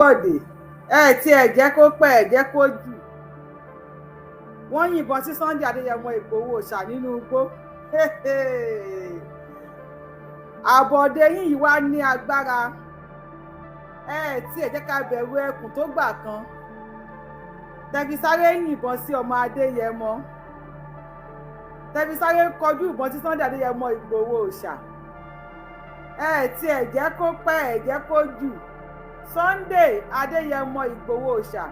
Bọ̀dé, ẹ tiẹ̀ jẹ́ kó pẹ́, ẹ jẹ́ kó jù. Wọ́n yìnbọn sí Sunday Adéyẹmọ Ìgbòho Òòṣà nínú igbó. Àbọ̀dé yín yìí wá ní agbára. Ẹ tiẹ̀ jẹ́ ká bẹ̀rù ẹkùn tó gbà kan tẹ̀fi sáré yìnbọn sí ọmọ Adéyẹmọ, tẹ̀fi sáré kọjú ìbọn sí Sunday Adéyẹmọ Ìgbòho Òòṣà. Ẹ tiẹ̀ jẹ́ kó pẹ́, ẹ jẹ́ kó jù. Sunday Adéyẹmọ Ìgbòho Òòṣà,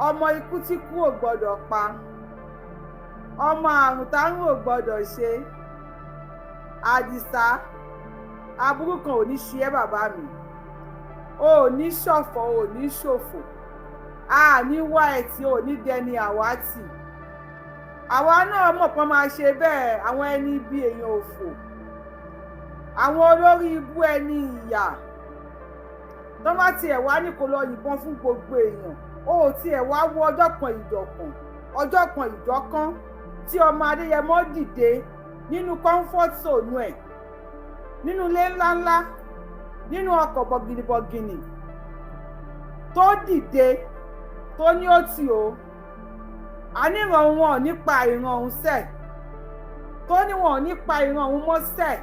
ọmọ ikú tí kú ò gbọ́dọ̀ pa, ọmọ àrùn tárùn ò gbọ́dọ̀ ṣe. Àdìsá, aburú kan ò ní ṣe ẹ́. Bàbá mi, ò ní ṣọ̀fọ̀, ò ní ṣòfò, a ní wá ẹtì, ò ní dẹni àwátì. Àwa náà mọ̀ pọ́n máa ṣe bẹ́ẹ̀. Àwọn ẹni bí èèyàn òfò, àwọn olórí ibú, ẹni ìyà tó bá tiẹ̀ wá ní kó lọ yìnbọn fún gbogbo èèyàn, ó tiẹ̀ wá wọ ọjọ́ kan ìjọ̀kan, ọjọ́ kan ìjọ̀kan tí ọmọ Adéyẹmọ dìde nínú comfort zone ẹ̀, nínú ilé ńláńlá, nínú ọkọ̀ bọ̀gìnìbọ̀gìnì, tó dìde tó ní ó tì ó àníran wọn nípa ìran òun sẹ̀, tó ní wọn nípa ìran òun mọ́ sẹ̀,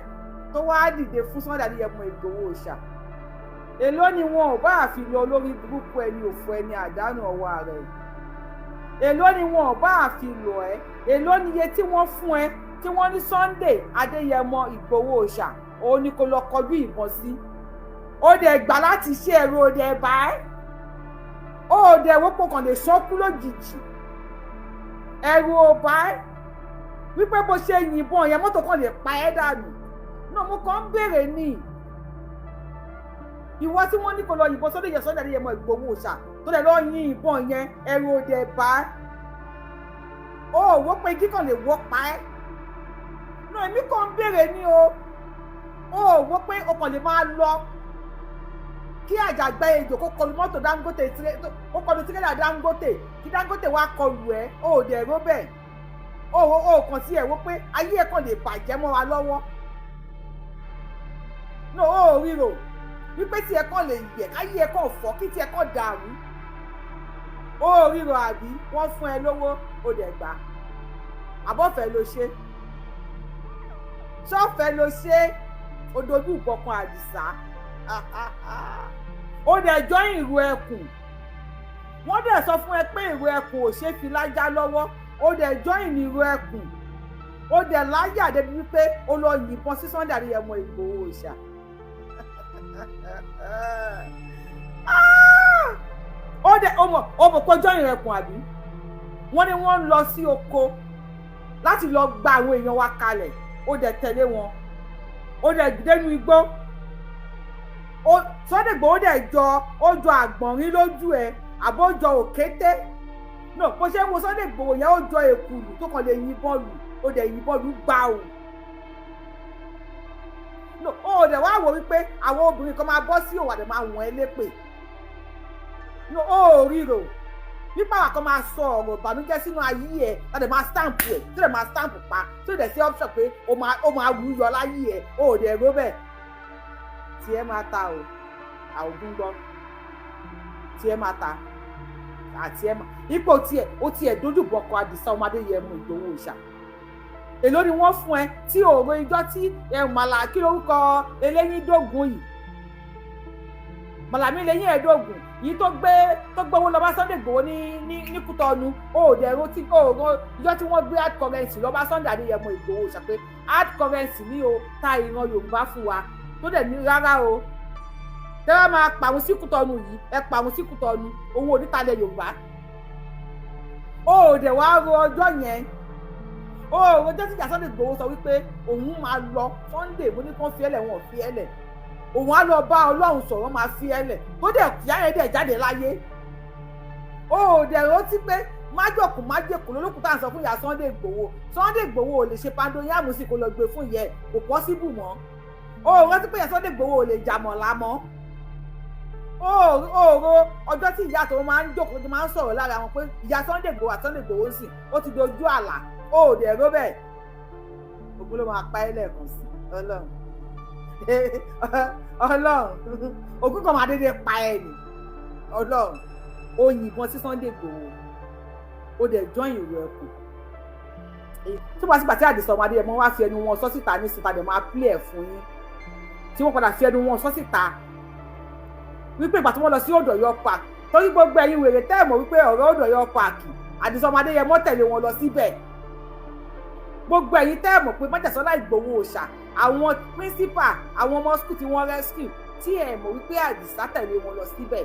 tó wá dìde fún Sunday Adéyẹmọ Ìgbòho Òòṣà. Èló ni wọn ò bá fi lọ olórí burúkú, ẹni òfò, ẹni àdánù ọwọ́ rẹ̀? Èló ni wọn ò bá fi lọ ẹ? Èló ni iye tí wọ́n fún ẹ tí wọ́n ní Sunday Adéyẹmọ Ìgbòho Òòṣà òun ni kò lọ kọjú ìbọn sí? Ó dẹ̀ gbà láti ṣe, ẹ̀rọ ó dẹ̀ bá ẹ́, ó dẹ̀ wọ́pọ̀ kàn lè sọ́kú lójijì. Ẹ̀rù ò bá ẹ́ wípé bó ṣe yìnbọn yẹn, mọ́tò kan lè pa ẹ́ dànù náà? Mo kàn ń béèrè ní ìwọ tí wọ́n ní kó lọ yìnbọn sọ́dọ̀ yẹn, Sunday Adéyẹmọ Ìgbòho Òòṣà, tó dẹ̀ lọ yin ìbọn yẹn, ẹ̀rù ò dẹ̀ bá ẹ́? Ó wò pé igi kan lè wọ́ pa ẹ́ náà? Èmi kàn ń béèrè ní o. Ó wò pé o kàn lè máa lọ kí àjàgbá ejò kó kọlu mọ́tò Dangote, ó kọlu tírélà Dangote, kí Dangote wá kọlu ẹ? Ó dẹ̀ ró bẹ́ẹ̀? Ó kàn sí ẹ̀ wò pé ayé ẹ̀ kàn lè bàjẹ́ mọ́ wa lọ́wọ́ no? Ó ríro wípé tí ẹ kàn lè yẹ káyé ẹ kàn fọ́, kí tí ẹ kàn dàrú? Ó ríro àbí wọ́n fún ẹ lówó, ó dẹ̀ gbà? Àbọ̀fẹ́ ló ṣe, ṣọ́fẹ́ ló ṣe. Ó dojú ìbọ̀kan Àdìsá, ó dẹ̀ jọ́ ìrù ẹkùn. Wọ́n dẹ̀ sọ fún ẹ pé ìrù ẹkùn ò ṣeé fi lájá lọ́wọ́. Ó dẹ̀ join ìrù ẹkùn, ó dẹ̀ láyà débi wípé ó lọ yìnbọn sí Sunday Adéyẹmọ Ìgbòho Òòṣà. Ó dẹ̀ ó mọ̀ pé join ìrù ẹkùn, àbí? Wọ́n ní wọ́n ń lọ sí oko láti lọ gba àwọn èèyàn wa kalẹ̀. Ó dẹ̀ tẹ̀lé wọn, ó dẹ̀ dénú igbó. Sunday Igboho dẹ̀ jọ, ó jọ àgbọ̀nrín lójú ẹ, àbójọ òkété no? Bó ṣe ń wo Sunday Igboho yẹn, ó jọ èkùlù tó kàn lè yìnbọn lù. Ó dẹ̀ yìnbọn lù gbà o. No, ó dẹ̀ wá wò wípé àwọn obìnrin kan máa bọ́ sí òwà, dẹ̀ máa wọ̀n ẹ́ lépè. No, ó ríro nípa àwọn kan máa sọ ọ̀rọ̀ ìbànújẹ́ sínú ayé ẹ̀, láti máa stamp ẹ̀, tó dẹ̀ máa stamp pa, tó dẹ̀ sí option pé ó máa wú yọ láyé ẹ̀. Ó dẹ̀ ró bẹ́ẹ̀. Tí ẹ máa ta o, àwògùn gbọ́ tí ẹ máa ta àti ẹ máa ipò tiẹ̀, ó tiẹ̀ dójú bọ̀kọ Àdìsá ọmọdé yẹ mú Ìgbòho Òòṣà. Èló ni wọ́n fún ẹ tí òòrò ijọ́ tí ẹ màlà kí lórúkọ eléyín dógùn yìí, màlàmí lẹ́yìn ẹ̀ẹ́dógún yìí tó gbé, tó gbowó lọ bá Sunday Igboho ní Kútọ́nù? Ó dẹ̀ ro tí ó ro ìjọ tí wọ́n gbé hard currency lọ bá Sunday Adéyẹmọ Ìgbòho Òòṣà pé hard currency ní o ta ìran Yorùbá fún wa, tó dẹ̀ ní rárá o, tẹ́wọ́ máa pàwọn sí Kútọ́nù yìí, ẹ pàwọn sí Kútọ́nù, owó onítalẹ̀ Yorùbá. Ó dẹ̀ wá ro ọjọ́ yẹn? Ó rojọ́ tí ìjà Sunday Igboho sọ wípé òun máa lọ? Sunday, mo ní kán fi ẹlẹ̀, wọn ò fi ẹlẹ̀. Òun á lọ bá Ọlọ́run sọ̀rọ̀, máa fi ẹlẹ̀, tó dẹ̀ kíá yẹn dẹ̀ jáde láyé. Ó dẹ̀ rántí pé májòkú májèkú lólókùn tá à ń sọ fún ìyá Sunday Igboho? Sunday Igboho ò lè ṣe pandoyàmù sí kó lọ gbé fún ìyẹ, kò possible mọ́. Ó rántí pé ìyá Sunday Igboho ò lè jàmọ̀lá mọ́? Ó ro ọjọ́ tí ìyá tó máa ń jókòó, tó máa ń sọ̀rọ̀ lára wọn pé ìyá Sunday Igboho àti Sunday Igboho sì ó ti dojú àlà? Ó dẹ̀ ró bẹ́ẹ̀? Ògùn ló máa pa ẹ́ lẹ́ẹ̀kan sí. Ọlọ́run Ọlọ́run, òkú kan máa dédé pa ẹ nì. Ọlọ́run, ó yìnbọn sí Sunday Igboho, ó dẹ̀ join ìrù ẹkùn. Tí wọ́n sì gbà tí Àdìsá ọmọ Adéyẹmọ wá fi ẹnu wọn sọ síta ní síta, dẹ̀ máa play ẹ̀ fún yín, tí wọ́n padà fi ẹnu wọn sọ síta wípé ìgbà tí wọ́n lọ sí Old Ọ̀yọ́ Park, torí gbogbo ẹ̀yin wèrè tẹ́ ẹ̀ mọ̀ wípé ọ̀rọ̀ Old Ọ̀yọ́ Park, Àdìsá ọmọ Adéyẹmọ tẹ̀lé wọn lọ síbẹ̀. Gbogbo ẹ̀yin tẹ́ ẹ̀ mọ̀ pé Májàsọ́lá Ìgbòho Òòṣà, àwọn principal, àwọn ọmọ school tí wọ́n rescue, tí ẹ̀ mọ̀ wípé Àdìsá tẹ̀lé wọn lọ síbẹ̀,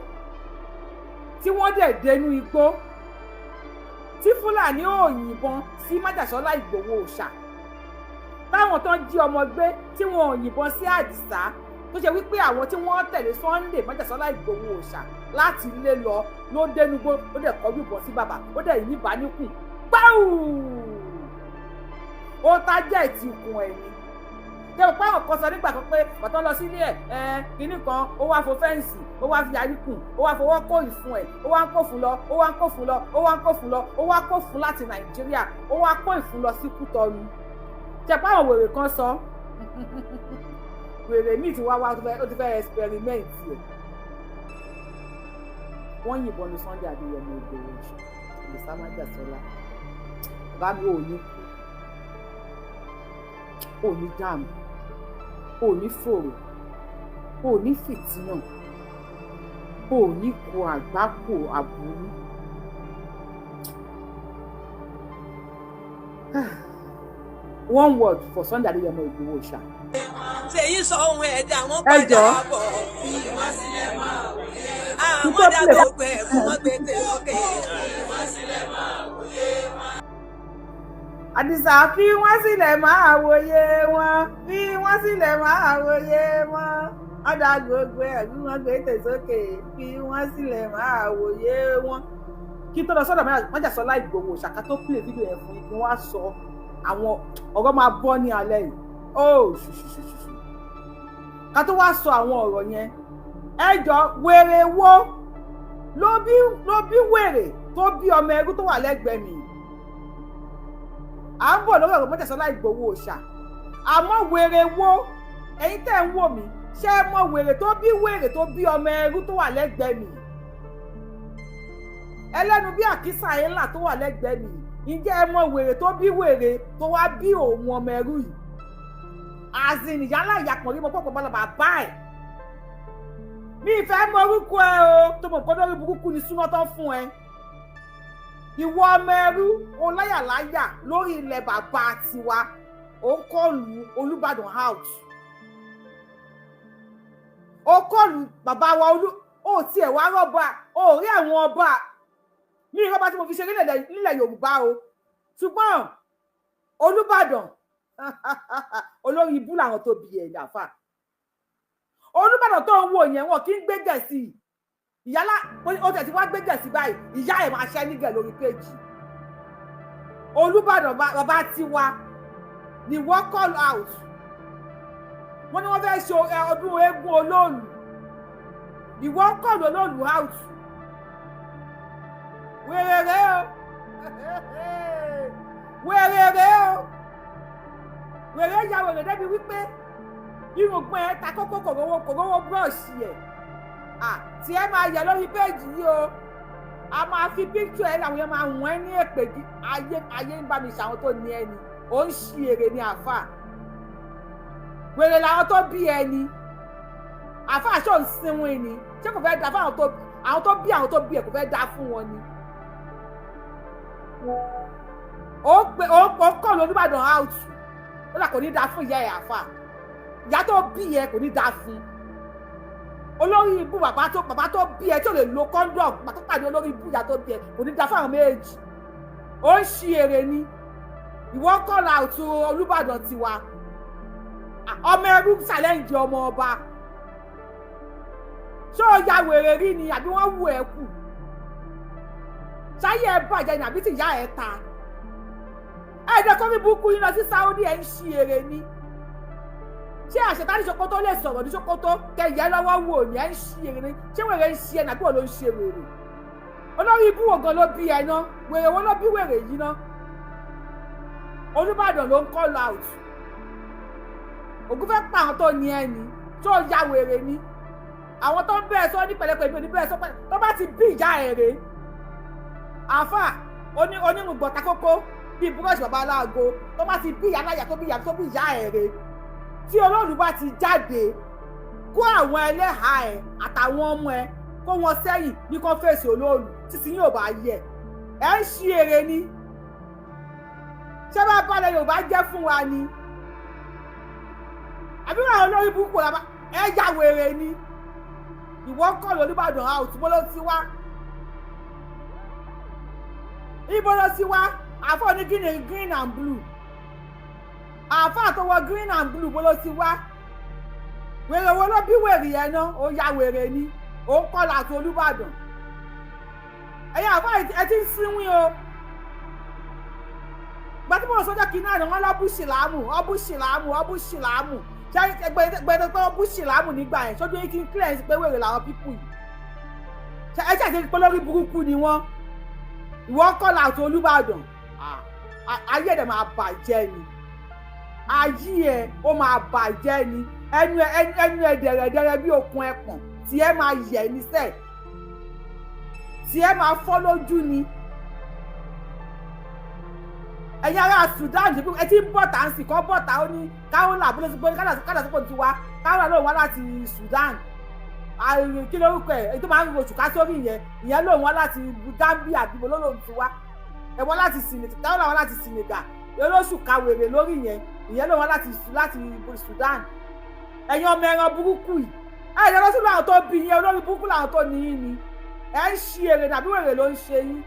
tí wọ́n dẹ̀ dénú igbó, tí Fúlàní ò yìnbọn sí Májàsọ́lá Ìgbòho Òòṣà, táwọn tó ń jí ọmọ gbé tí wọn ò yìnbọn sí Àdìsá, tó ṣe wípé àwọn tí wọ́n tẹ̀lé Sunday Májàsọ́lá Ìgbòho Òòṣà láti ilé lọ ló dénúgbó, ó dẹ̀ kọjú ìbọn sí bàbá, ó dẹ̀ yìnbọn níkùn gbáù, ó target ikùn ẹ̀ ni. Jẹ́ pé àwọn kan sọ nígbà kan pé bàtọ́ lọ sílé ẹ̀ ẹ̀ kinní kan, ó wá fo fence, ó wá fi yarí kùn, ó wá fọwọ́ kó ìfun ẹ̀, ó wá ń kó fún lọ, ó wá ń kó fún lọ, ó wá ń kó fún lọ, ó wá kó fún láti Nàìjíríà, ó wá kó ìfun lọ sí Kútọ́nù. Jẹ́ pé àwọn wèrè kan sọ, wèrè míì ti wá wá, ó ti fẹ́ experiment ẹ̀. Wọ́n yìnbọn ní Sunday Adéyẹmọ Ìgbòho, Àdìsá Májàsọ́lá, bàbá mi, ò ní kú, ò ní dààmú, ò ní fòrò, ò ní fìtínà, ò ní kó àgbákò àbúrú. One word for Sunday Adéyẹmọ Ìgbòho ṣá. Ṣèyí sọ ohun ẹ̀dá wọn Ẹ padà jọ̀ọ́. bọ̀. Kí Àwọn tó dá play gbogbo ẹ̀ fún wọn gbé tèlókè. Àdìsá, fi wọ́n sílẹ̀ máa wòye wọn, fi wọ́n sílẹ̀ máa wòye wọn. Wọ́n dá gbogbo ẹ̀ bí wọ́n gbé tèsókè, fi wọ́n sílẹ̀ máa wòye wọn. Kí tó lọ sọ́dọ̀ Májàsọ́lá Ìgbòho ṣàkà tó play fídíò yẹn fún yín, kí wọ́n á sọ àwọn ọ̀rọ̀ máa bọ́ ní alẹ́ yìí. Ó ṣùṣùṣùṣù, ká tó wá sọ àwọn ọ̀rọ̀ yẹn, ẹ jọ, wèrè wo ló bí wèrè tó bí ọmọ ẹrú tó wà lẹ́gbẹ̀ẹ́ mi? À ń bọ̀ lórí ọ̀rọ̀ Májàsọ́lá Ìgbòho ṣà, àmọ́ wèrè wo, ẹ̀yin tẹ́ ń wò mí, ṣé ẹ mọ wèrè tó bí wèrè tó bí ọmọ ẹrú tó wà lẹ́gbẹ̀ẹ́ mi, ẹlẹ́nu bí àkísà ńlá tó wà lẹ́gbẹ̀ẹ́ mi? Ǹjẹ́ ẹ mọ wèrè tó bí wèrè tó wá bí òun ọmọ ẹrú yìí? Azin ìyálà ìyàpọ̀ rí mo pọ̀ pọ̀ bọ́lá bàbá ẹ̀, mi ìfẹ́ mọ orúkọ ẹ o, tó mọ̀ nǹkan lórí burúkú ni súná tán fún ẹ. Ìwọ ọmọ ẹrú oláyàláyà lórí ilẹ̀ bàbá tiwa, ó ń call Olúbàdàn out, ó call bàbá wa olú, ó tiẹ̀ wá rọ́bà, ó rí àwọn ọba ní ìrọ́bà tí mo fi ṣe nílẹ̀ Yorùbá o. Ṣùgbọ́n Olúbàdàn, olórí ibú làwọn tó bí ẹ̀ dàfà. Olúbàdàn tó ń wò yẹn, wọn kì í gbé gẹ̀ẹ́sì ìyálà, ó tẹ̀ tí wá gbé gẹ̀ẹ́sì báyìí, ìyá ẹ̀ máa ṣẹ́ nígẹ̀ lórí péjì. Olúbàdàn bàbá tiwa ni wọ́n call out. Wọ́n ní wọ́n fẹ́ ṣe ọdún eégún olóòlù, ìwọ call olóòlù out. Wèrè o, wèrè o, wèrè ya wèrè débi wípé irùngbọ̀n ẹ̀ ta kókó, kòrówó brush ẹ̀ tí ẹ máa yẹ lórí péjì yìí o. A máa fi picture ẹ, làwọn yẹn máa wọ́n ẹ ní èpè. Ayé ayé ń bá mi ṣàwọn tó ní ẹni ò ń ṣí èrè ní àáfà. Wèrè làwọn tó bí ẹni àáfà, ṣó ń sinwin ni? Ṣé kò fẹ́ da fún àwọn tó bí àwọn tó bí ẹ? Kò fẹ́ da fún wọn ni. Ó pe ó call Olúbàdàn out, ó là kò ní da fún ìyá ẹ àáfà, ìyá tó bí ẹ kò ní da fún olórí ibú bàbá tó bí ẹ tí ò lè lo condom. Bàbá tó pàdé olórí ibú ìyá tó bí ẹ, kò ní da fún àwọn méjì. Ó ń ṣí èrè ni. Ìwọ call out Olúbàdàn tiwa, ọmọ ẹrú challenge ọmọ ọba. Ṣé o ya wèrè rí ni, àbí wọ́n wù ẹ́ kù? Ṣáyé ẹ bàjẹ́ ni, àbí tí ìyá ẹ ta ẹ̀ẹ́dẹ̀ kọ́rí burúkú yín lọ sí Saudi? Ẹ̀ ń ṣí èrè ni. Ṣé àṣetánì Sokoto lè sọ̀rọ̀ ní Sokoto kẹyẹ lọ́wọ́ wò ní? Ẹ̀ ń ṣí èrè ni. Ṣé wèrè ń ṣe ẹ̀ nàbí wọ́n ló ń ṣe wèrè? Olórí ibú wo gan ló bí ẹ ná? Wèrè wo ló bí wèrè yìí ná? Olúbàdàn ló ń call out. Ògún fẹ́ pa àwọn tó ní ẹ ní tó ya wèrè ni. Àwọn tó ń bẹ́ẹ̀ sọ ní pẹ̀lẹ́pẹ̀lẹ́, mi ò ní bẹ́ẹ̀ sọ pẹ̀lẹ́. Tó bá ti bí ìyá ẹ̀ rè, àáfà onírùngbọ̀n takókó bíi búrọ́ọ̀ṣì bàbá aláàgó, tó bá ti bí ìyá láyà, tó bí ìyá, tó bí ìyá ẹ̀ rè, tí olóòlù bá ti jáde, kó àwọn ẹlẹ́hàá ẹ̀ àtàwọn ọmọ ẹ̀, kó wọn sẹ́yìn ní kó fèsì olóòlù títí yóò bá yẹ. Ẹ̀ ń ṣí ere ni. Ṣé bá balẹ̀ Yorùbá jẹ́ fún wa ni, àbí àwọn olórí burúkú ẹ ya wèrè ni? Ìwọ kọ́ lóníbàdàn out. Bó ló ti wá? Ibo ló ti wá? Àfọ ní green, green and blue, àfọ àtọwọ green and blue, bó ló ti wá? Wèrè wo ló bí wèrè yẹn náà? Ó ya wèrè ni. Ó ń kọ́ láti Olúbàdàn. Ẹ̀yin àfọ, ẹ ti ń sínwín o. Gbàtí mo sọjọ́ kìíní àná, wọn lọ́ bú ṣìlámù, ọbú ṣìlámù, ọbú ṣìlámù. Ṣé gbẹdẹ tó bú ṣìlámù nígbà yẹn, sójú yín ti ń clear pé wèrè làwọn people yìí? Ẹ ṣàṣe pé lórí burúkú ni wọ́n. Ìwọ kọ́ láti Olúbàdàn, ayé ẹ̀ máa bàjẹ́ ni. Ayé ẹ̀ ó máa bàjẹ́ ni. Ẹnu ẹ, ẹnu ẹ dẹ̀rẹ̀dẹ̀rẹ̀ bí okùn ẹpọ̀n, tí ẹ máa yẹ̀ ní sẹ́ẹ̀, tí ẹ máa fọ́ lójú ni. Ẹ̀yin ará Sudan, ẹ ti ń bọ̀ tá ń sì kọ́ bọ̀ tá. Ó ní káwọ́là bó ló ti gbé kádà sípò tiwa. Káwọ́là lóun wá láti Sudan. Kí lórúkọ ẹ̀ èyí tó máa ń oṣù ká sórí yẹn? Ìyẹn lòun wá láti Gambia, àbíbo ló lòun ti wá? Ẹ wá láti Senegal, káwọ́là wá láti Senegal. Olóṣù kawèrè lórí yẹn, ìyẹn lòun wá láti Sudan. Ẹ̀yin ọmọ ẹran burúkú yìí, ẹ̀ ẹ̀ lọ́sùn làwọn tó bí yẹn, olórí burúkú làwọn tó ní yín ni. Ẹ̀ ń ṣí èrè dàbí wèrè ló ń ṣe yín.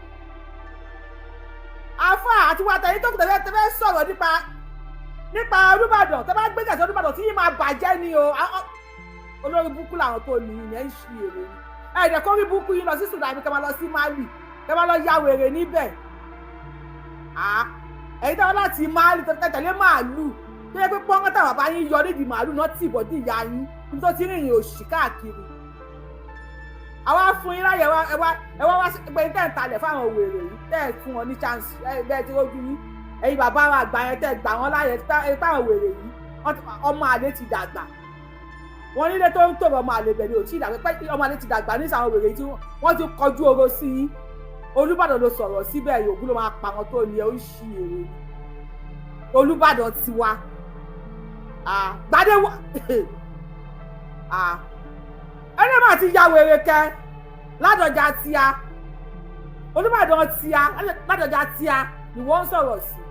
Afa àti wa tẹ̀yìn tó kù tẹ̀fẹ́ sọ̀rọ̀ nípa Olúbàdàn, tẹ́ bá gbé gàtí Olúbàdàn tí yìí máa bàjẹ́ ni o. Olórí burúkú làwọn tó ní yín, ẹ̀ ń ṣí èrè ni. Ẹ̀ dẹ̀ kó rí burúkú yín lọ sí Sudan, kẹ́ máa lọ sí Mali, kẹ́ máa lọ ya wèrè níbẹ̀. Ẹ̀yin táwọn láti Mali tẹ̀lé màálù tó yẹ pé pọ́nkátà bàbá yín yọ nídìí màálù náà tì bọ́ dì ìyá yín níbi tó ti rìnrìn òṣì káàkiri. Àwa fún yín láyè, ẹ wá wá pé tẹ́ ń talẹ̀ fáwọn wèrè yìí, tẹ́ ẹ̀ fún wọn ní chance. Ẹ bẹ́ẹ̀ tí rójú yín, ẹ̀yin bàbá wa àgbà yẹn, tẹ́ gbà wọ́n láyè táwọn wèrè yìí. Ọmọ àlè ti dàgbà, wọn nílé tó ń tòrò, ọmọ àlè bẹ̀ ni ò tí ì dàgbà pé ọmọ àlè ti dàgbà ní sàwọn wèrè yìí tí wọ́n ti kọjú oró sí yín. Olúbàdàn ló sọ̀rọ̀ síbẹ̀, Ògún ló máa pa wọn tó ní ẹ. Ó ń ṣí èrè ni. Olúbàdàn tiwa gbadé ẹni máa ti ya wèrè kẹ. Ládọjà tíá, Olúbàdàn tíá, Ládọjà tíá ni wọ́n ń sọ̀rọ̀ sí.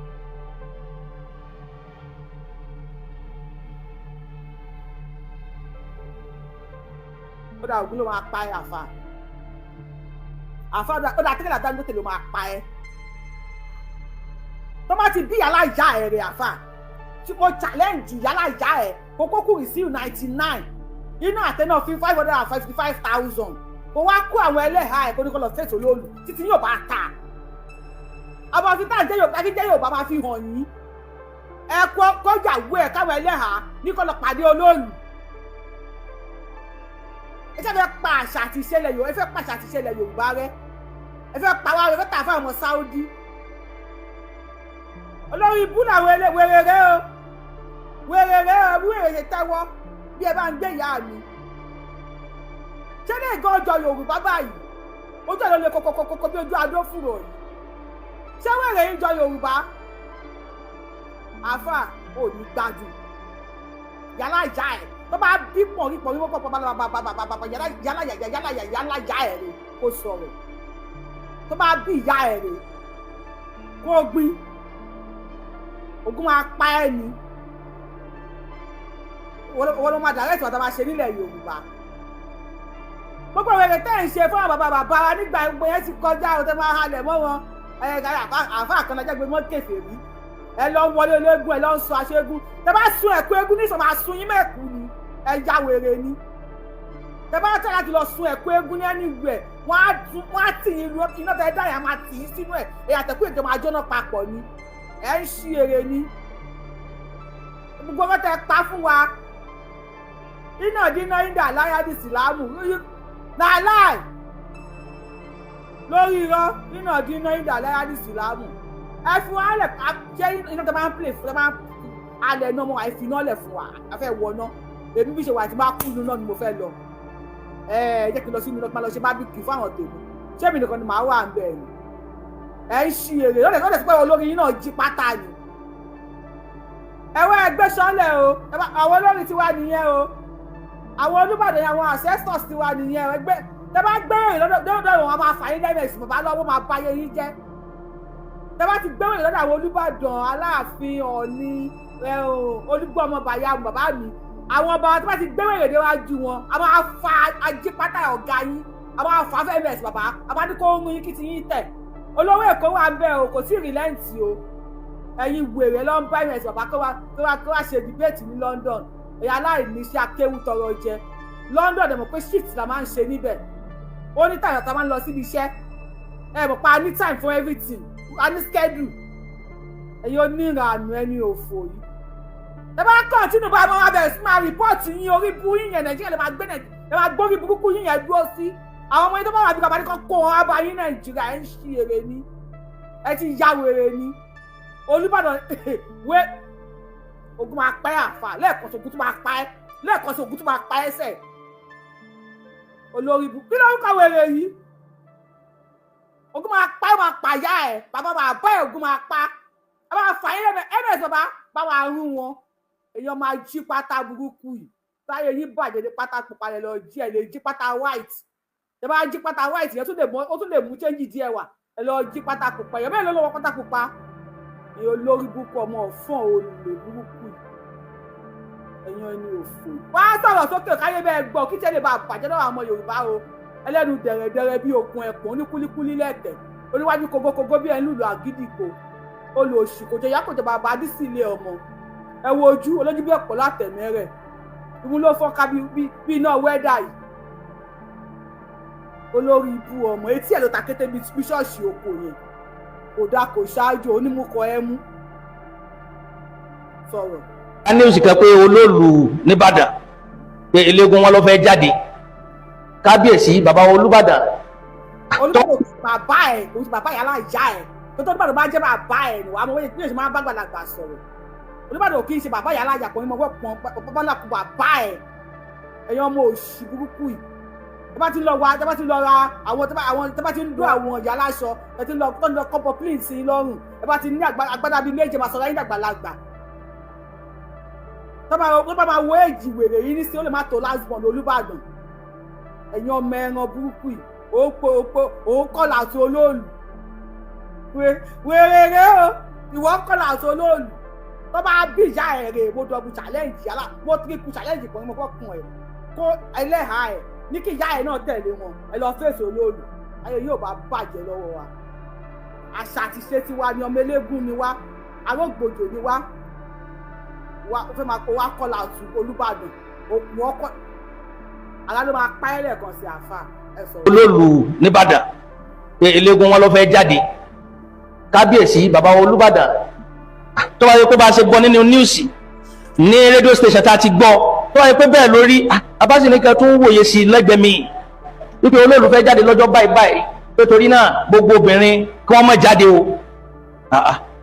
Ó dà, Ògún ló máa pa ẹ. Àfà, àfà, ó dà, tẹ́lẹ̀ Dangote ló máa pa ẹ tó bá ti bí yàrá ìyá ẹ rè. Àfà, tí mo challenge yàrá ìyá ẹ kókó kùrì sí 99 inú àtẹ náà fi 555,000, kó wá kó àwọn ẹlẹ́hàá ẹ̀, kó ní kó lọ fèsì olóòlù títí yóò bá ta. Ọmọ fi tá à ń jẹ́ Yorùbá, fi jẹ́ Yorùbá máa fi hàn yín. Ẹ kó kọjàwó ẹ káwọn ẹlẹ́hàá ní kó lọ pàdé olóòlù. Ẹ ṣe fẹ́ pa àṣà àti ìṣẹ̀lẹ̀ Yorùbá, ẹ fẹ́ pa àṣà àti ìṣẹ̀lẹ̀ Yorùbá rẹ, ẹ fẹ́ pa wá rẹ, ẹ fẹ́ tà fún àwọn Saudi. Olórí ibú làwọn wèrè rẹ o, wèrè rẹ o. Bí wèrè ṣe tẹ́wọ́ bí ẹ bá ń gbé ìyá mi, ṣé lè gan ọjọ́ Yorùbá báyìí? Ojú ẹ̀ ló lè kókókókó bí ojú adó fúrò yìí. Ṣé wèrè ń jọ Yorùbá? Àáfà ò ní gbádùn yàrá ìyá ẹ̀ tó bá bí pọ̀rí pọ̀rí wọ́pọ̀ pàpàpàpàpàpà. Yàrá yàrá yàrá yàrá ìyá ẹ̀ rè kó sọ̀rọ̀. Tó bá bí ìyá ẹ̀ rè kó gbin, Ògún máa pa ẹ́ ni. Wọ́n ló máa dàrẹ́tì wọ́n tá máa ṣe nílẹ̀ Yorùbá. Gbogbo ìwé tẹ́ ń ṣe fún àwọn bàbá bàbá wa nígbà gbogbo yẹn ti kọjá o. Tẹ́ máa halẹ̀ mọ́ wọn, àfa kan lọ́jọ́ gbé mọ́ kèfèrí. Ẹ lọ ń wọlé ológun, ẹ lọ ń sọ aṣọ eégún. Tẹ́ bá sun ẹ̀kú eégún ní ìsọ̀ máa sun yín mẹ́ẹ̀kú ni. Ẹ ya wèrè ni. Tẹ́ bá tẹ́ láti lọ sun ẹ̀kú eégún ní anywhere, wọ́n á tì yín lu iná. Tẹ́ dá yẹn máa tì yín sínú ẹ̀. Èyí àtẹ̀kù ètò máa jóná papọ̀ ni. Ẹ ń ṣí ere ni. Gbogbo ọkọ tẹ́ pa fún wa iná dínà ìdá láyà di sílámù náà láì lórí irọ́. Iná dínà ìdá láyà di sílámù. Ẹ fi wọn lẹ̀. Ṣé iná tó máa ń play fún tó máa ń Alẹ́ náà mọ́ àìfi iná lẹ̀ fún wa, a fẹ́ wọná. Èmi bí ṣe wà tí bá kú inú náà ni mo fẹ́ lọ. Ẹ jẹ́ kí n lọ sínú iná, kí n máa lọ ṣe barbecue fáwọn tèmi. Ṣé èmi nìkan ni màá wà ń bẹ̀ ni? Ẹ ń ṣí èrè lọ́dẹ̀ lọ́dẹ̀ sí pé olórí yín náà jí pátá ni. Ẹ̀wọ́ ẹgbẹ́ sọ́lẹ̀ o. Àwọn olórí tiwa nìyẹn o. Àwọn Olúbàdàn yẹn, àwọn ancestors tiwa nìyẹn o. Ẹgbẹ́ tẹ bá gbé èrè lọ́dọ̀ wọn, máa fà yín lẹ́mẹ̀sì bàbá lọ́wọ́, máa bá yé yín jẹ́. Tẹ bá ti gbé èrè lọ́dọ̀ àwọn Olúbàdàn, Aláàfin, Ọ̀ọ̀ni, Olúgbọ́mọ, bàyà bàbá mi, àwọn ọba tó bá ti gbé èrè déwájú wọn, a máa fa ajípátá ọ̀gá yín, a máa fà fẹ́mẹ̀sì bàbá, a máa ní kó ń yín kí ti yín tẹ̀. Olówó Èkó wà ń bẹ̀ o, kò tí ì relent o. Ẹ̀yin wèrè ló ń bá ms bàbá kó wá ṣe debate ní London. Ẹ̀yin aláìní iṣẹ́, akéwù tọrọ jẹ London. Ẹ̀ mọ̀ pé shift la máa ń ṣe níbẹ̀. Ó ní time tá a máa ń lọ síbi iṣẹ́. Ẹ mọ̀ pé a ní time for everything, a ní schedule. Ẹ̀yin oníranù, ẹni òfò yìí, ẹ bá continue bá máa bẹ̀rẹ̀ sí máa report yín. Orí bú yín yẹn, Nàìjíríà lè máa gbé, lè máa gbórí burúkú yín yẹn dúró sí. Àwọn ọmọ yín tó bá wà bí bàbá ní kọ́ kó wọn wá bá yín Nàìjíríà. Ẹ ń ṣí èrè ni, ẹ ti ya wèrè ni. Olùbàdàn wé ogun máa pa ẹ́ àfà lẹ́ẹ̀kan sí, ogun tó máa pa ẹ́ lẹ́ẹ̀kan sí, ogun tó máa pa ẹ́ sẹ̀. Olórí ibu, kí ló ń kọ wèrè yìí? Ogun máa pa ẹ́, máa pàyà ẹ̀, bàbá máa bá ẹ̀, ogun máa pa ẹ, máa fà yín lẹ́mẹ̀ ms bàbá bá wa rún wọn. Èèyàn máa jí pátá burúkú yìí, táyé yín bàjẹ́ ní pátá pupa lẹ lọ jí. Ẹ lè jí pátá white. Ẹ bá jí pátá white yẹn, ó tún lè mú change díẹ̀ wá. Ẹ lọ jí pátá pupa yẹn bẹ́ẹ̀ ló lọ́wọ́ pátá pupa. Èèyàn olórí burúkú, ọmọ ọ̀fọ́n, olè burúkú yìí, ẹ̀yàn ẹni òfò. Wá sọ̀rọ̀ sókè káyé bẹ́ẹ̀ gbọ́, kí tẹ́lẹ̀ bá bàjẹ́ lọ́wọ́ àwọn Yorùbá o. Ẹlẹ́nu dẹ̀rẹ̀dẹ̀rẹ̀ bí okùn ẹ̀pọ̀n, oníkúlíkúlí lẹ̀tẹ̀, oníwájú kogokogo bí ẹni lùlù àgídìgbò. Olòṣì kò jẹ ìyá, kò jẹ bàbá, adísì ilé ọmọ. Ẹ wo ojú olójú bí ọ̀pọ̀ látẹ̀mẹ́rẹ̀, ìmú ló fọ́nká bí iná wẹ́dà yìí. Olórí ibú ọmọ, etí ẹ̀ ló ta kété bí ṣọ́ọ̀ṣì oko yẹn. Kò dáa, kò ṣáájú onímúkọ ẹ mú sọ̀rọ̀. A ní oṣù kan pé olóòlù nìbàdàn pé eléégún wọn ló fẹ́ jáde, kábíyèsí bàbá Olúbàdàn. Olúbàdàn bàbá ẹ̀, òun ti bàbá yàrá ìyá ẹ̀ tó tó. Olúbàdàn bá jẹ́ bàbá ẹ̀ ní wàá mọ̀ bí èsì máa bá gbàlagbà sọ̀rọ̀. Olúbàdàn kì í ṣe bàbá yàrá ìyá pọ̀ ní mọ̀ pọ̀ bàbá náà kú bàbá ẹ̀. Ẹ̀yin ọmọ òṣì burúkú yìí, ẹ bá ti lọ wa, ẹ bá ti lọ ra àwọn tó bá ti ń dún àwọn ìyá aláṣọ, ẹ ti lọ tó ń lọ kọ́pọ̀ plane sí i lọ́rùn. Ẹ bá ti ní agbádá bíi méje, máa sọ̀rọ̀ ayé dàgbàlagbà. Tó bá máa wo èjì wèrè yìí ní sí, ó lè má tó last born Olúbàdàn. Ẹ̀yin ọmọ ẹran burúkú yìí, ó pé ó pé òun kọ́ làtò olóòlù wèrè rè o. Ìwọ kọ́ làtò olóòlù tó bá bí ìyá ẹ̀ rè. Mo double challenge yálà, mo triple challenge pọ̀ ní mo fọ́ kun ẹ̀ kó ẹlẹ́hàá ẹ̀ ní kí ìyá ẹ̀ náà tẹ̀lé wọn. Ẹ lọ fèsì olóòlù, ayé yóò bá bàjẹ́ lọ́wọ́ wa. Àṣà àti ṣe tiwa ni. Ọmọ eléégún ni wá, arógbòjò ni wá. Wá ó fẹ́ máa kó wá kọ́ làtú Olúbàdàn òkun ọkọ àlá ló máa pa ẹ́ lẹ́ẹ̀kan sí. Àfà, ẹ sọ̀rọ̀. Olóòlù nìbàdàn pé eléégún wọn ló fẹ́ jáde, kábíyèsí bàbá Olúbàdàn, tó bá yẹ pé bá a ṣe gbọ́ nínú news ní radio station tá a ti gbọ́, tó bá yẹ pé bẹ́ẹ̀ lórí abáṣe tún wòye sí lẹ́gbẹ̀ẹ́ mi wípé olóòlù fẹ́ jáde lọ́jọ́ báyìí báyìí, pé torí náà gbogbo obìnrin kí wọ́n má jáde o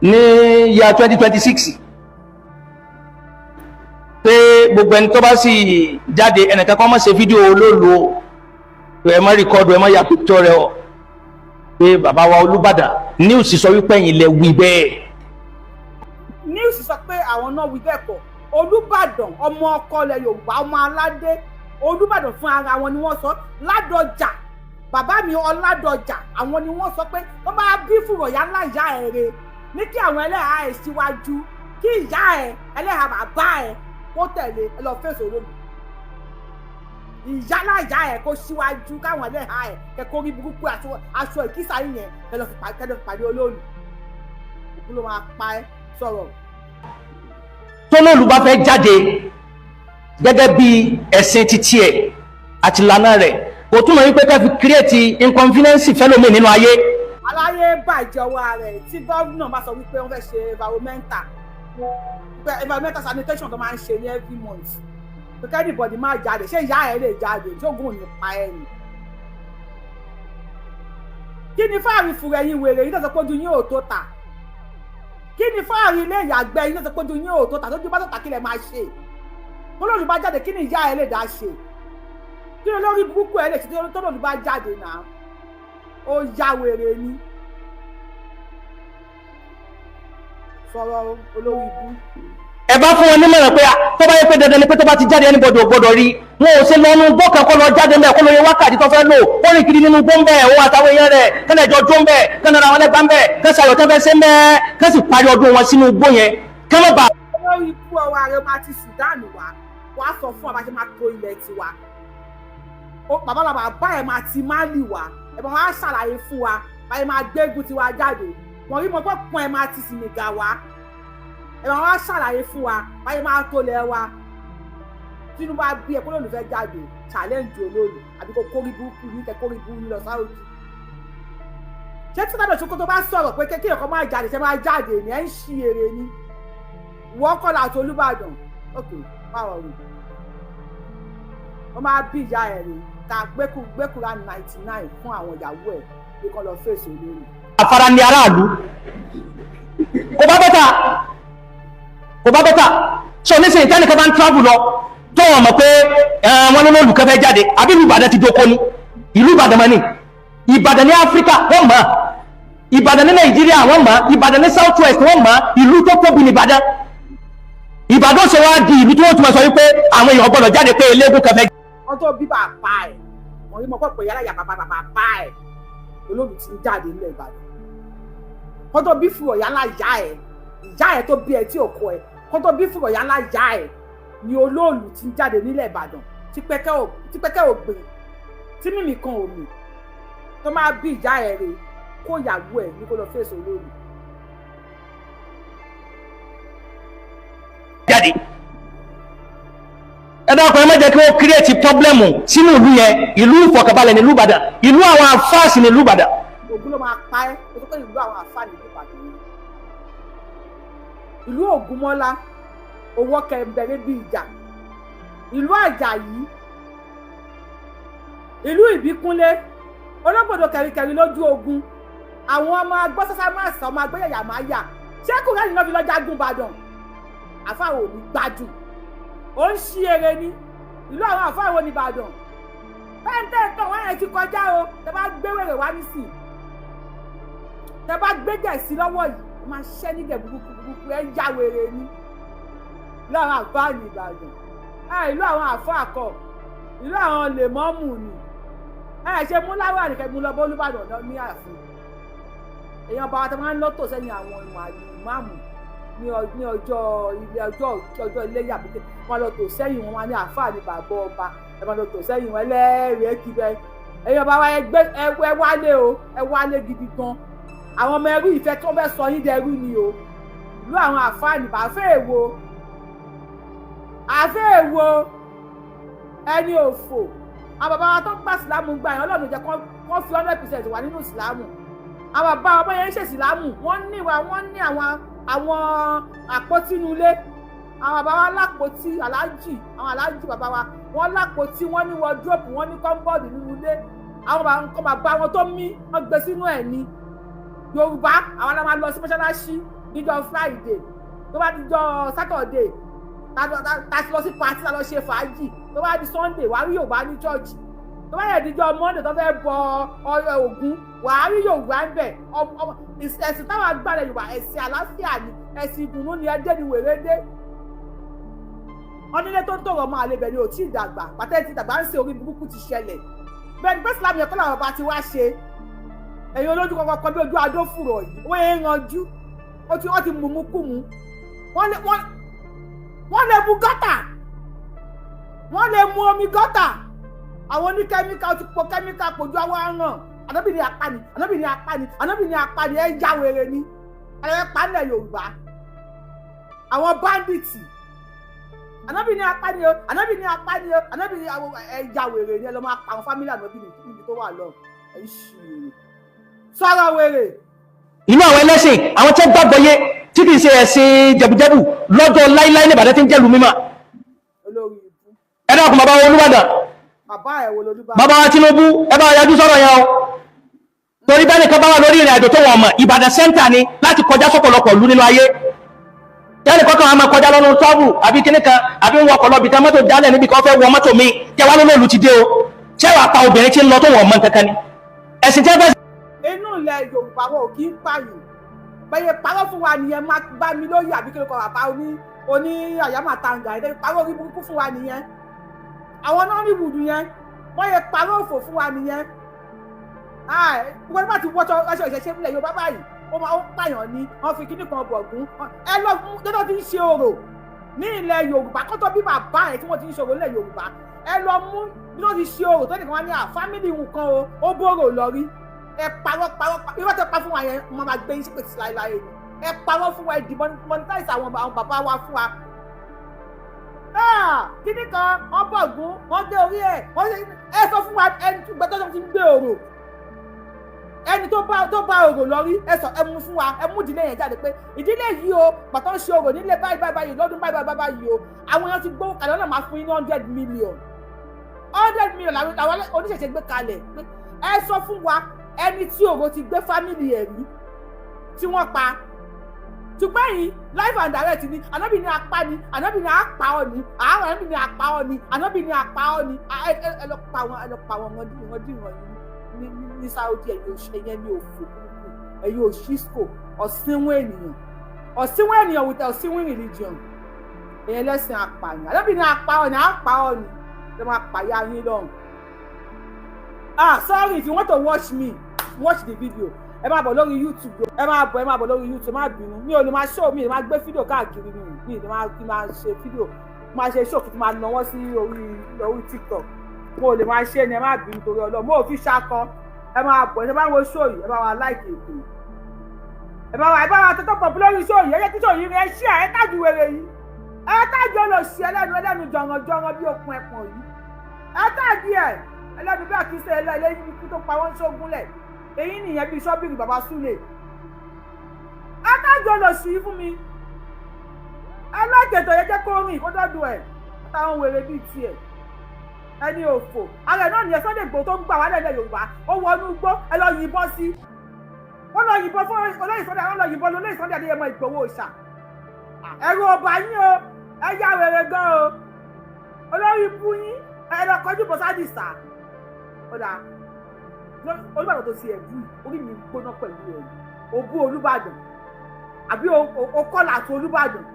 ní ya 2026, pé gbogbo ẹni tó bá sì jáde, ẹnìkan kan má ṣe fídíò olóòlù o, ẹ má record, ẹ má ya picture rẹ o, pé bàbá wa Olúbàdàn, news sọ wípé ẹ̀yin lẹ wí bẹ́ẹ̀. News sọ pé àwọn náà wí bẹ́ẹ̀ kọ́. Olúbàdàn, ọmọ ọkọ ilẹ̀ Yorùbá, ọmọ aládé, Olúbàdàn fún ara wọn ni wọ́n sọ. Ládọjà, bàbá mi Ọládọjà, àwọn ni wọ́n sọ pé wọ́n bá bí fùrọ̀yà ńlá ìyá ẹ̀ re ní kí àwọn ẹlẹ́hàá ẹ̀ síwájú, kí ìyá ẹ̀, ẹlẹ́hàá bàbá ẹ̀ kó tẹ̀lé. Ẹ lọ fèsì olómi ìyálà ìyá ẹ̀ kó síwájú, káwọn ẹlẹ́hàá ẹ̀ kẹ́kọ̀ọ́ rí burúkú aṣọ ìkísà yìí yẹn, ẹ lọ fi pàdé olóòlù. Òkú ló máa pa ẹ́. Sọ̀rọ̀. Tólóòlù bá fẹ́ jáde gẹ́gẹ́ bí ẹ̀sìn títí ẹ̀ àti ìlànà rẹ̀, kò túmọ̀ wípé ká fi create inconvenience fẹ́lómi nínú ayé. Aláyé bàjẹ́ ọwọ́ rẹ̀. Tí gómìnà bá sọ wípé wọ́n fẹ́ ṣe environmental sanitation tó máa ń ṣe ní every month, pé anybody máa jáde, ṣé ìyá ẹ̀ lè jáde tí oògùn ò ní pa ẹ̀ ni? Kí ni fáàrí fúnra ẹ̀yin wèrè yìí tó sọ pé ojú yín ò tó ta? Kí ni fáàrí ilé ìyàgbẹ́ yín tó sọ pé ojú yín ò tó tà? Tójú bá tó tà, kí lẹ máa ṣe? Tólóòlù bá jáde, kí ni ìyá ẹ lè dá ṣe? Kí ni olórí burúkú ẹ lè ṣe tólóòlù bá jáde náà? Ó ya wèrè ni. Sọ̀rọ̀ olórí ibú. Ẹ bá fún wọn nímọ̀ràn pé tó bá yẹ pé dandan ni pé tó bá ti jáde, anybody ò gbọdọ̀ rí wọn, ò ṣe lọ́nu gbọ́ kan kó lọ jáde ńbẹ̀, kó lọ yẹ wákàtí tó fẹ́ lò, ó rìn kiri nínú gbó ńbẹ̀, òun àtàwọn èèyàn rẹ̀ kẹ́lẹ̀ jọ jó ńbẹ̀, kẹ́lẹ̀ ra wọn lẹ́gbàá ńbẹ̀, kẹ́ sàyọ̀ tẹ́ fẹ́ ṣe ńbẹ̀, kẹ́ sì parí ọdún wọn sínú igbó yẹn, kẹ́ má bàa. Olórí ibú, ọwọ́ ààrẹ máa ti Sudan wá, wàá sọ fún wa bá ṣe máa tó ilẹ̀ tiwa. Bàbá bàbá bá ẹ̀ máa ti Mali wá, ẹ̀ máa wá ṣàlàyé fún wa báyìí máa gbégun tiwa jáde. Wọ́n rí mọ́ pé pọ́n ẹ̀ máa ti Senegal wá, ẹ̀ máa wá ṣàlàyé fún wa báyìí máa tó lẹ̀ wa. Tinubu á bí ẹ kó lóòlù fẹ́ jáde, challenge olóòlù, àbí kó kórí burúkú ní kẹ kórí burúkú lọ sáwọ́dì. Ṣé tí sábẹ̀ Sokoto bá sọ̀rọ̀ pé kékeré kan máa jáde, ṣe máa jáde ní? Ẹ̀ ń ṣí ere ni. Wọ́n kọ́ láti Olúbàdàn. Ok, báwo rè wọ́n máa bí ìyá ẹ̀ rè ká gbẹ́kúra 99 fún àwọn ìyàwó ẹ̀ bí kò lọ fèsì olórí. Afárá ní aráàlú kò bá better, kò bá better. So nísìnyí, tẹ́nìkan bá ń travel lọ tó wọn mọ̀ pé wọn ló lóòlù kẹfẹ́ jáde, àbí ìlú Ìbàdàn ti doko ni? Ìlú Ìbàdàn mọ́ ni. Ìbàdàn ní Áfíríkà wọ́n mọ̀, Ìbàdàn ní Nàìjíríà wọ́n mọ̀, Ìbàdàn ní South West wọ́n mọ̀. Ìlú tó tóbi ní Ìbàdàn. Ìbàdàn ṣe wá di ìlú tí wọ́n tún máa sọ wípé àwọn èèyàn gbọ́dọ̀ jáde pé eléégún kẹfẹ́ Wọ́n tó bí bàbá ẹ̀ wọ́n rí mọ́ pọ̀ yálà yà bàbá bàbá ẹ̀ olóòlù ti ń jáde nílẹ̀ Ìbàdàn. Wọ́n tó bí fúrọ̀ yálà yá ẹ̀, ìyá ẹ̀ tó bí ẹ tí ò kọ ẹ̀, wọ́n tó bí fúrọ̀ yálà yá ẹ̀ ni olóòlù ti ń jáde nílẹ̀ Ìbàdàn, tí pẹ́kẹ́ ò gbìn, tí mímì kan ò mì. Tó máa bí ìyá ẹ̀ rè kó ìyàwó ẹ̀ ní kó lọ fèsì olóòlù. Jáde. Ẹ dákun, ẹ má jẹ́ kí wọ́n create problem sínú ìlú yẹn. Ìlú ìfọ̀kànbalẹ̀ ní ìlú Ìbàdàn, ìlú àwọn afáàsì ní ìlú Ìbàdàn. Ògún ló máa pa ẹ́. O tó pé ìlú àwọn àfáà ní ìlú Ìbàdàn yìí, ìlú Ògúnmọ́lá, owó kẹ̀mbẹ̀rẹ̀ bí ìjà, ìlú Àjàyí, ìlú Ìbíkúnlé, ológbòdo kẹ̀ríkẹ̀rí lójú ogun, àwọn ọmọ agbọ́sásá máa sọ ọmọ agbẹ́yẹ̀yà máa yà. Ṣé kùrẹ́ẹ̀nì náà fi lọ́ọ́ jagun Ìbàdàn? Àfáà ò ní gbádùn, ó ń ṣí eré ní ìlú àwọn àfáà wo ní Ìbàdàn pẹ́ńtẹ́ tán. Wọ́n yẹn ti kọjá o. Tẹ bá gbé wèrè wá nísìn, tẹ bá gbé gẹ̀ẹ́sì lọ́wọ́ yìí, ó máa ṣẹ́ nígẹ̀ burúkú burúkú. Ẹ ń já wèrè ní ìlú àwọn àfáà ní Ìbàdàn. Ẹ ìlú àwọn àfáà kọ, ìlú àwọn lèmọ́mù ni. Ẹ ṣe mú láwà nìkẹ́ mú lọ bọ́ Olúbàdàn ní ààfin. Èèyàn bá wa tó máa ń lọ́tò sẹ́yìn àwọn ìmáàmù ní ọjọ́ ilé ọjọ́ ọjọ́ iléyà bí wọ́n lọ tò sẹ́yìn wọn ní àáfàá ní bàbá ọba. Ẹ máa lọ tò sẹ́yìn wọn ẹlẹ́rìí kíbẹ́. Èèyàn bá wa, ẹgbẹ́ ẹ wálé o, ẹ wálé gidi gan. Àwọn ọmọ ẹrú ìfẹ́ tí wọ́n fẹ́ sọ yín dẹrú ni o. Ìlú àwọn àáfàá ní bàáfẹ́ èwo, àáfẹ́ èwo, ẹni òfò. Àwọn bàbá wa tó gbà sílámù gbà yẹn, Ọlọ́run jẹ́ kán fi 100% wà nínú sílámù. Àwọn bàbá wa bóyá ń ṣe sílámù, wọ́n ní wa, wọ́n ní àwọn àpótí inú ilé. Àwọn bàbá wa lápótí aláàjì, àwọn aláàjì bàbá wa, wọ́n lápótí, wọ́n ní wardrobe, wọ́n ní cupboard nínú ilé. Àwọn nǹkan bàbá wọn tó mí, wọ́n gbé sínú ẹ̀ ní Yorùbá. Àwọn la máa lọ sí mọ́ṣáláṣí níjọ́ Friday. Tó bá dijọ́ Saturday, ta ti lọ sí party, ta lọ ṣe fàájì. Tó bá di Sunday, wàá rí Yorùbá ní church. Tó bá yẹ dijọ́ Monday, tó fẹ́ bọ ọyọ Ògún, wàá rí Yorùbá ń bẹ̀. Ẹ̀sìn táwọn agbára Yorùbá, ẹ̀sìn àlàáfíà ni, ẹ̀sìn ìdùnnú ni. Ẹdẹ ni wèrè dé. Wọ́n nílé tó ń tọrọ ọmọ àlebẹ̀ ni ò tí ì dàgbà pàtẹ́ ti dàgbà ń ṣe orí burúkú ti ṣẹlẹ̀. Bẹ́ẹ̀ ni pé Islam yẹn kọ́ làwọn bá ti wá ṣe. Ẹ̀yin olójú kọ̀ọ̀kan kan bí ojú adófùrọ̀ yìí, wọ́n yẹn ń ranjú, wọ́n ti mùmú kùmú, wọ́n lè mu gọ́tà, wọ́n lè mu omi gọ́tà. Àwọn oníkẹ́míkà ti po kẹ́míkà pojú àwọn aràn. Ànábì ní apá ni, ànábì ní apá ni, ànábì ní apá ni. Ẹ ń já wèrè ni, ẹ pa nílẹ̀ Yorùbá. Àwọn bandits, ànábì ní apá ni o, ànábì ní apá ni o, ànábì ní ẹ já wèrè ni. Ẹ lọ máa pa àwọn family ànábì níbi tó wà lọ. Ẹ ń ṣì wèrè, sọ̀rọ̀ wèrè. Inú àwọn ẹlẹ́sìn, àwọn tí wọ́n gbàgbọ́ yé, tí kì í ṣe ẹ̀sìn jẹ̀bùjẹ̀bù lọ́jọ́ láíláí ní Ìbàdàn tí ń jẹ́lu mímọ́. Olórí ibú. Ẹ dákun, bàbá wa Olúbàdàn, Bàbá ẹ̀ wo lolúbàdàn? Bàbá wa Tinubu, ẹ bá yájú sọ̀rọ̀ yẹn o. Torí bẹ́ẹ̀ nìkan bá wà lórí ìrìn àjò tó wọ̀n mọ̀, Ìbàdàn center ni láti kọjá sọ́pọ̀lọpọ̀ ìlú nínú ayé. Tẹ́lẹ̀ kọ́kàn á máa kọjá lọ́nà tọ́bù àbí kíní kan, àbí ń wọkọ̀ lọ́bì kan, mọ́tò jálẹ̀ níbi kan, fẹ́ wọ mọ́tò mi kí wá lólóòlù ti dé o. Ṣé wàá pa obìnrin tí ń lọ tó wọ̀n mọ́ kankan ni ẹ̀sìn tẹ́ fẹ́? Inú ilẹ̀ Yorùbá, wọn ò kí ń pààyàn. Bẹ́ẹ̀ parọ́ fún wa nìyẹn. Má bá mi lóye, àbí kí ló kọ bàbá oní àyàmàtàǹgà ẹ̀ parọ́ orí burúkú fún wa nìyẹn. Àwọn náà ní wùdù yẹn, wọ́n yẹ parọ́ òfò fún wa nìyẹn. Wọ́n bá ti wọ́ṣọ aṣọ ìṣẹ̀ṣe nílẹ̀ Yorùbá báyìí, ó máa ń pààyàn ni. Wọ́n fi kíní kan bọ̀gún ẹ lọ lọ́dọ̀ tí ń ṣe orò ní ilẹ̀ Yorùbá kó tó bí bàbá ẹ̀ tí wọ́n ti ń ṣe orò nílẹ̀ Yorùbá. Ẹ lọ mú bí wọ́n ti ṣe orò tó nìkan wá ní à family nǹkan o, ó bóró lọ rí. Ẹ parọ́, parọ́, irọ́ tẹ pa fún wa yẹn, wọ́n máa gbé yín sípè sí láéláé ni. Ẹ parọ́ fún wa, ẹ demonetize àwọn bàbá wa fún wa. Kíní kan wọ́n bọ̀gún, wọ́n gbé orí ẹ̀, wọ́n ṣe. Ẹ sọ fún wa ẹni gbẹdọ́ ti ń gbé orò, ẹni tó bá orò lọ rí. Ẹ sọ, ẹ mú fún wa, ẹ mú ìdílé yẹn jáde pé ìdílé yìí o, pàtó ń ṣe orò nílé báyìí báyìí báyìí, lọ́dún báyìí báyìí báyìí o, àwọn èèyàn ti gbówó kalẹ̀, ọ̀nà máa fún yín ní 100 million, 100 million làwọn oníṣẹ̀ṣe gbé kalẹ̀ pé. Ẹ sọ fún wa ẹni tí orò ti gbé family ẹ̀ rí tí wọ́n pa. Ṣùgbọ́n yìí, live and direct ni. Ànábì ní apá ni, ànábì ní apá ọ ni, àárọ̀ ànábì ní apá ọ ni, ànábì ní apá ọ ni. Ẹ lọ pa wọn, ẹ lọ pa wọn, wọn dì wọn ní Saudi. Ẹ̀yẹn ní òfò burúkú, ẹ̀yin òṣìṣkò, ọ̀sìnwó ènìyàn, ọ̀sìnwó ènìyàn with ọ̀sìnwó religion, ẹ̀yẹn lẹ́sìn apààyàn. Ànábì ní apá ọ ni, apá ọ ni, ẹ máa pàyà yín lọ́hùn. Ah, sorry, if you want to watch me, watch the video. Ẹ máa bọ̀ lórí YouTube, ẹ máa bọ̀, ẹ máa bọ̀ lórí YouTube. Má bínú, mi ò lè máa show, mi ò lè máa gbé fídíò káàkiri, mi ò lè máa kí máa ṣe fídíò, máa ṣe show, kí n máa nawọ́ sí orí TikTok. Mo ò lè máa ṣe ni, ẹ má bínú torí Ọlọ́run. Mo ò fi ṣakọ. Ẹ máa bọ̀, ẹ bá ń wo show yìí, ẹ bá wa like ètò yìí, ẹ bá wa tọ́tọ́ pọ̀ lórí show yìí. Ẹ jẹ́ kí show yìí ẹ ṣí ẹ tag wèrè yìí, ẹ tag olóṣì ẹlẹ́nu ẹlẹ́nu jọ̀rànjọ̀ràn bí okùn ẹ̀pọ̀n yìí, ẹ tag ẹ ẹlẹ́nu bí àkísẹ́ ẹlẹ́yìn ikú tó pa wọ́n ṣógúnlẹ̀. Èyí nìyẹn bíi ṣọ́bìrì bàbá súlẹ̀. Ẹ tag olóṣì yìí fún mi, ẹ like ètò yẹn, jẹ́ kó rìn kó dọ́dún ẹ̀ àtàwọn wèrè bíi tiẹ̀, ẹni òfò ara ẹ̀ náà nìyẹn. Sunday Igboho tó ń gbà wá lẹ́lẹ̀ Yorùbá, ó wọnú igbó, ẹ lọ yìnbọn sí, wọ́n lọ yìnbọn fún olóyè Sunday, wọ́n lọ yìnbọn lóyè Sunday Adéyẹmọ Ìgbòho Òòṣà. Ẹ̀rù ọba yín o, ẹ yá wèrè gan o, olórí ibú yín. Ẹ lọ kọjú bọ́ sádìsá. Ó dáa, Olúbàdàn tó ti ẹ̀ bú, orí mi gbóná pẹ̀lú ẹ̀. Òbú Olúbàdàn, àbí o kọ́là àti Olúbàdàn,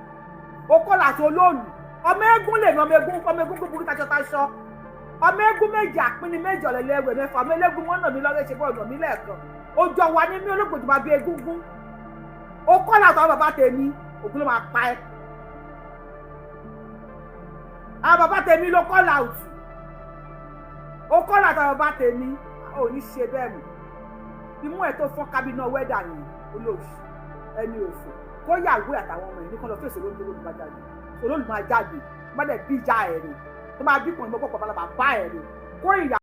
o kọ́là àti olóòlù. Ọmọ eégún lè ní ọmọ eégún, ọmọ eégún gbogbo taṣọ-taṣọ, ọmọ eégún méjì, àpínní méjì, ọ̀lẹ́lẹ́ ẹwẹ̀ mẹ́fà, ọmọ eléégún wọn nà mí lọ́rẹ́ ṣe bọ́ ọ̀nà mi lẹ́ẹ̀kan. Ojú ọwà ní mí, olóògbòdì máa bí egúngún. O kọ́là àtàwọn bàbá tèmi, ògùn ló máa pa ẹ́. Àwọn bàbá tèmi ló kọ́là òtù, o kọ́là àtàwọn bàbá tèmi. Ò ní ṣe bẹ́ẹ̀ mọ́. Imú ẹ̀ tó fọ́n kábínà wẹ́dà yẹn, olóòṣì, ẹni òfò, kó yàwó àtàwọn ọmọ ẹ̀ ní kán lọ fèsì olóòlù máa jáde, olóòlù máa jáde. Má dẹ̀ bí ìjà ẹ̀ rè tó máa bí kùnrin mọ́kọ̀ pàpàlà bàbá ẹ̀ rè kó ìyá.